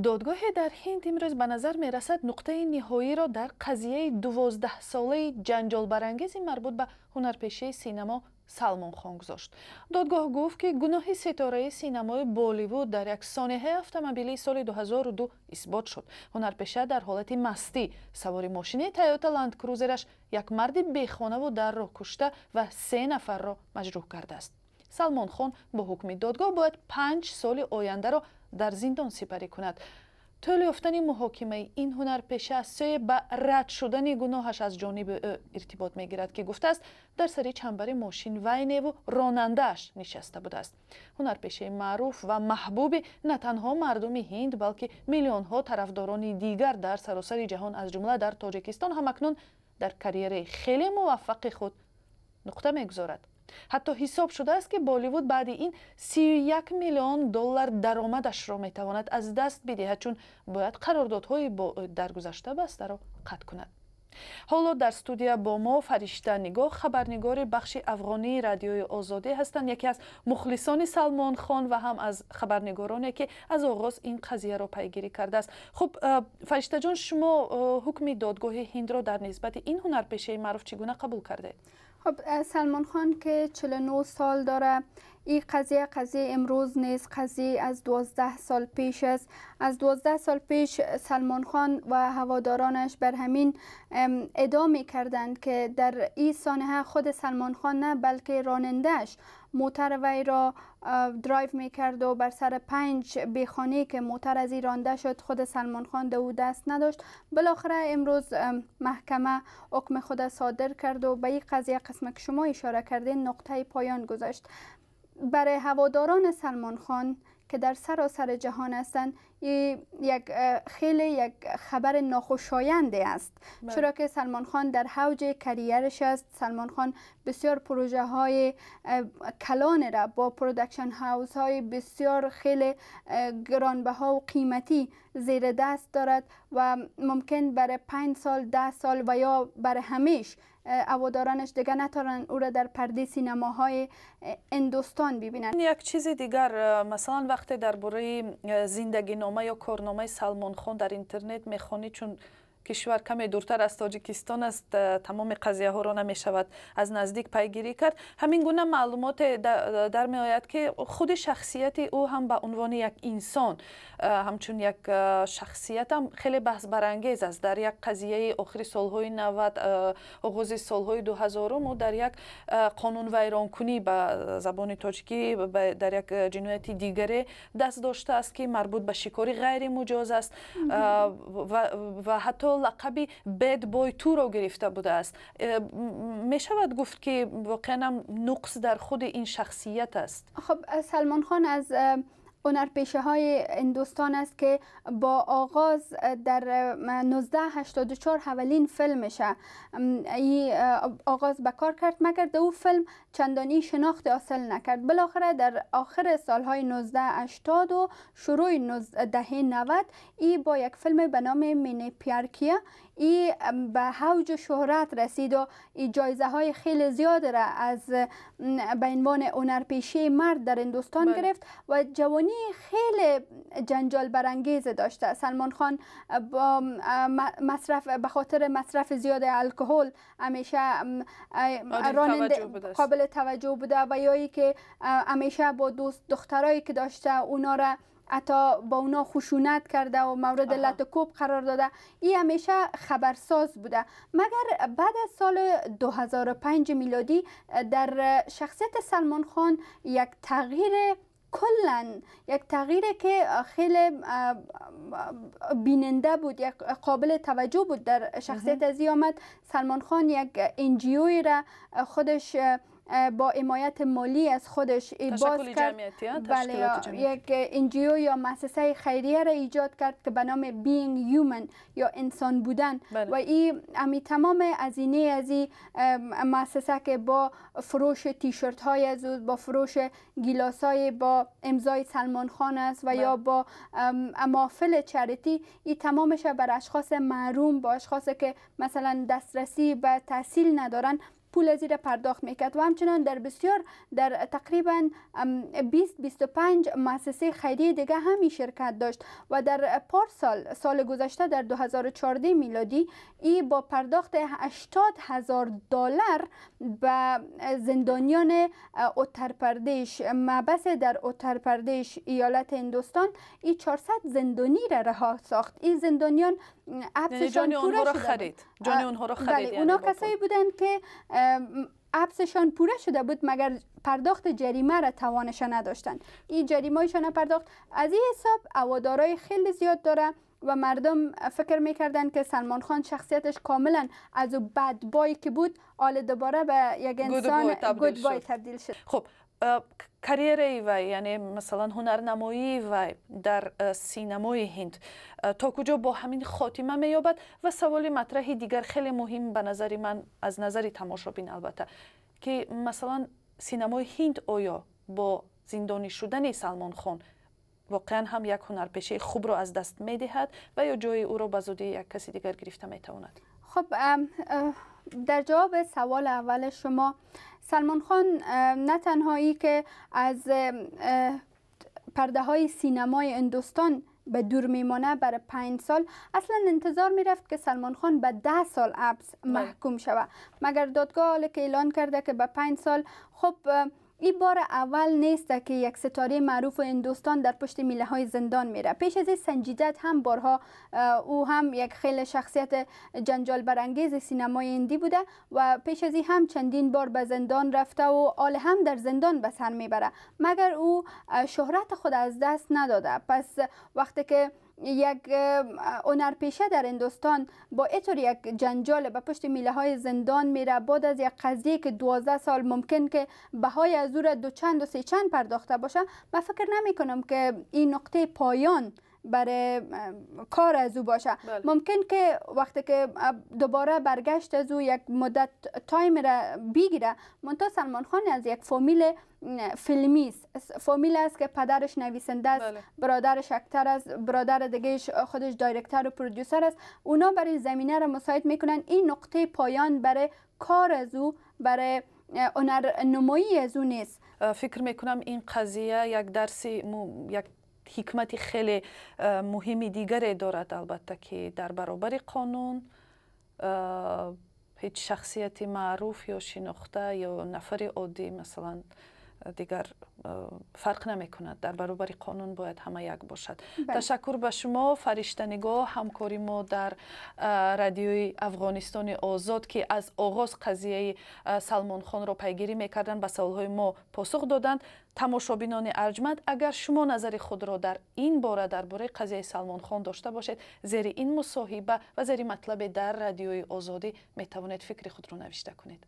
Додгоҳе дар Ҳинд имрӯз, ба назар мерасад, нуқтаи ниҳоиро дар қазияи 12-солаи ҷанҷолбарангези марбут ба ҳунарпешаи синамо Салмон Хон гузошт. Додгоҳ гуфт, ки гуноҳи ситораи синамои Болливуд дар як сонеҳаи автомобилии соли 2002 исбот шуд. Ҳунарпеша дар ҳолати мастӣ савори мошини Тойота Ландкрузераш як марди бехонаву дарро кушта ва се нафарро маҷрӯҳ кардааст. Салмон Хон бо ҳукми додгоҳ бояд 5 соли ояндаро дар зиндон сипарӣ кунад. Тӯл ёфтани муҳокимаи ин ҳунарпеша аз сӯе ба рад шудани гуноҳаш аз ҷониби ӯ иртибот мегирад, ки гуфтааст, дар сари чанбари мошин вай неву ронандааш нишаста будааст. Ҳунарпешаи маъруф ва маҳбуби на танҳо мардуми Ҳинд, балки миллионҳо тарафдорони дигар дар саросари ҷаҳон, аз ҷумла дар Тоҷикистон, ҳамакнун дар карьераи хеле муваффақи худ нуқта мегузорад. Ҳатто ҳисоб шудааст, ки Болливуд баъди ин 31 миллион доллар даромадашро метавонад аз даст бидиҳад, чун бояд қарордодҳои бо дар гузашта бастаро қатъ кунад. Ҳоло дар студия бо мо Фаришта Нигоҳ, хабарнигори бахши афғонии Радиои Озодӣ ҳастанд, яке аз мухлисони Салмон Хон ва ҳам аз хабарнигороне, ки аз оғоз ин қазияро пайгирӣ кардааст. Хуб, Фариштаҷон, шумо ҳукми додгоҳи Ҳиндро дар нисбати ин ҳунарпешаи маъруф чӣ гуна қабул кардед? خب، سلمان خان که 49 سال داره، این قضیه قضیه امروز نیست، قضیه از 12 سال پیش است. از 12 سال پیش سلمان خان و هوادارانش بر همین ادعا می کردند که در این سانحه خود سلمان خان نه، بلکه رانندهش موتر وی را درایو می کرد و بر سر پنج بیخانه که موتر از رانده شد، خود سلمان خان دو دست نداشت. بالاخره امروز محکمه حکم خود صادر کرد و به این قضیه، قسم که شما اشاره کردین، نقطه پایان گذاشت. برای هواداران سلمان خان که در سراسر جهان هستند، یک خیلی یک خبر ناخوشایندی است بله. چرا که سلمان خان در اوج career ش است. سلمان خان بسیار پروژه های کلان را با production house های بسیار خیلی گرانبها و قیمتی زیر دست دارد و ممکن برای 5 سال، 10 سال و یا برای همیش هوادارانش دیگه نتونن او را در پرده سینماهای هندوستان ببینن. یک چیز دیگر، مثلا وقتی درباره زندگی نامه یا корномаи Салмон Хон дар интернет мехонӣ، чун кишвар каме дуртар аз Тоҷикистон аст, тамоми қазияҳоро намешавад аз наздик пайгирӣ кард, ҳамин гуна маълумоте дар меояд, ки худи шахсияти ӯ ҳам ба унвони як инсон, ҳамчун як шахсиятам хеле баҳсбарангез аст. Дар як қазияи охири солҳои 90, оғози солҳои 2000-ум ӯ дар як қонунвайронкунӣ, ба забони тоҷикӣ, дар як ҷинояти дигаре даст доштааст, ки марбут ба шикори ғайримуҷоз аст, ва ҳатто лақаби Bad Boy 2-ро гирифта будааст. Мешавад гуфт, ки воқеан ҳам нуқс дар худи ин шахсият аст. خب، سلمان خان از هنرپیشه های هندوستان است که با آغاز در 1984 اولین فیلمش ای آغاز به کار کرد، مگر در او فیلم چندانی شناخت حاصل نکرد. بالاخره در آخر سالهای 1980 و شروع دهه 90 ای با یک فیلم به نام Maine Pyar Kiya ای به اوج شهرت رسید و ای جایزه های خیلی زیاد را از به عنوان هنرپیشه مرد در هندوستان گرفت و جوانی خیلی جنجال برانگیز داشته. سلمان خان با مصرف، به خاطر مصرف زیاد الکل همیشه راننده قابل توجه بوده و یا که همیشه با دوست دخترایی که داشته، اونا را حتی با اونا خشونت کرده و مورد لت کوب قرار داده. این همیشه خبرساز بوده. مگر بعد از سال 2005 میلادی در شخصیت سلمان خان یک تغییر، کلا یک تغییر که خیلی بیننده بود، یک قابل توجه بود، در شخصیت ازی آمد. سلمان خان یک NGO را خودش با حمایت مالی از خودش باز کرد. بله، یک NGO یا مؤسسه خیریه را ایجاد کرد که به نام Being Human یا انسان بودن و این امی تمام هزینه از این مؤسسه که با فروش تیشرت های از با فروش گیلاس های با امضای سلمان خان است و یا با محافل charity، این تمامش بر اشخاص محروم، با اشخاصی که مثلا دسترسی به تحصیل ندارن، پول از پرداخت میکرد و همچنان در بسیار در تقریبا 20-25 مؤسسه خیریه دیگه هم شرکت داشت و در پارسال، سال گذشته، در 2014 میلادی، ای با پرداخت 80,000 دلار به زندانیان اترپردیش، محبس در اترپردیش، ایالت هندوستان، ای 400 زندانی را رها ساخت. این زندانیان حبسشان پوره شده. خرید، جان اونها را خرید. بله، یعنی اونا کسایی بودند که حبسشان پوره شده بود مگر پرداخت جریمه را توانش نداشتن. این جریمه پرداخت. از این حساب هوادارای خیلی زیاد داره و مردم فکر میکردن که سلمان خان شخصیتش کاملا از او bad boy که بود، حال دوباره به یک انسان good boy تبدیل شد. خب، карьераи вай, яъне масалан ҳунарнамоии вай дар синамои Ҳинд то куҷо бо ҳамин хотима меёбад? Ва саволи матраҳи дигар, хеле муҳим ба назари ман, аз назари тамошобин албатта, ки масалан синамои Ҳинд оё бо зиндонӣ шудани Салмон Хон воқеан ҳам як ҳунарпешаи хубро аз даст медиҳад ва ё ҷои ӯро ба зудӣ як каси дигар гирифта метавонад? خب، در جواب سوال اول شما، سلمان خان نه تنهایی که از پرده های سینمای هندوستان به دور میمانه برای 5 سال، اصلا انتظار میرفت که سلمان خان به 10 سال حبس محکوم شود، مگر دادگاه حالا که اعلان کرده که به 5 سال. خب، این بار اول نیست که یک ستاره معروف هندوستان در پشت میله های زندان میره. پیش از این سنجی دت هم بارها، او هم یک خیلی شخصیت جنجال برانگیز سینمای هندی بوده و پیش از این هم چندین بار به زندان رفته و حال هم در زندان به سر میبره، مگر او شهرت خود از دست نداده. پس وقتی که یک هنرپیشه در هندوستان با اینطور یک جنجال به پشت میله های زندان میره، بعد از یک قضیه که 12 سال ممکن که بهای از او را دو چند و سه چند پرداخته باشه، من فکر نمی کنم که این نقطه پایان برای کار از او باشه. ممکن که وقتی که دوباره برگشت از او یک مدت time را بگیره. منتها سلمان خان از یک فامیل فیلمی است، فامیل است که پدرش نویسنده است، برادرش actor است، برادر دیگهش خودش director و producer است. اونا برای زمینه را مساعد میکنن. این نقطه پایان برای کار از او، برای هنر نمایی از او نیست. فکر میکنم این قضیه یک درسی، یک ҳикмати хеле муҳими дигаре дорад албатта, ки дар баробари қонун ҳеҷ шахсияти маъруф ё шинохта ё нафари оддӣ масалан дигар фарқ намекунад. Дар баробари қонун бояд ҳама як бошад. Ташаккур ба шумо, Фариштанигоҳ, ҳамкори мо дар Радиои Афғонистони Озод, ки аз оғоз қазияи Салмонхонро пайгирӣ мекарданд, ба саволҳои мо посух доданд. Тамошобинони арҷманд, агар шумо назари худро дар ин бора, дар бораи қазияи Салмонхон дошта бошед, зери ин мусоҳиба ва зери матлабе дар Радиои Озодӣ метавонед фикри худро навишта кунед.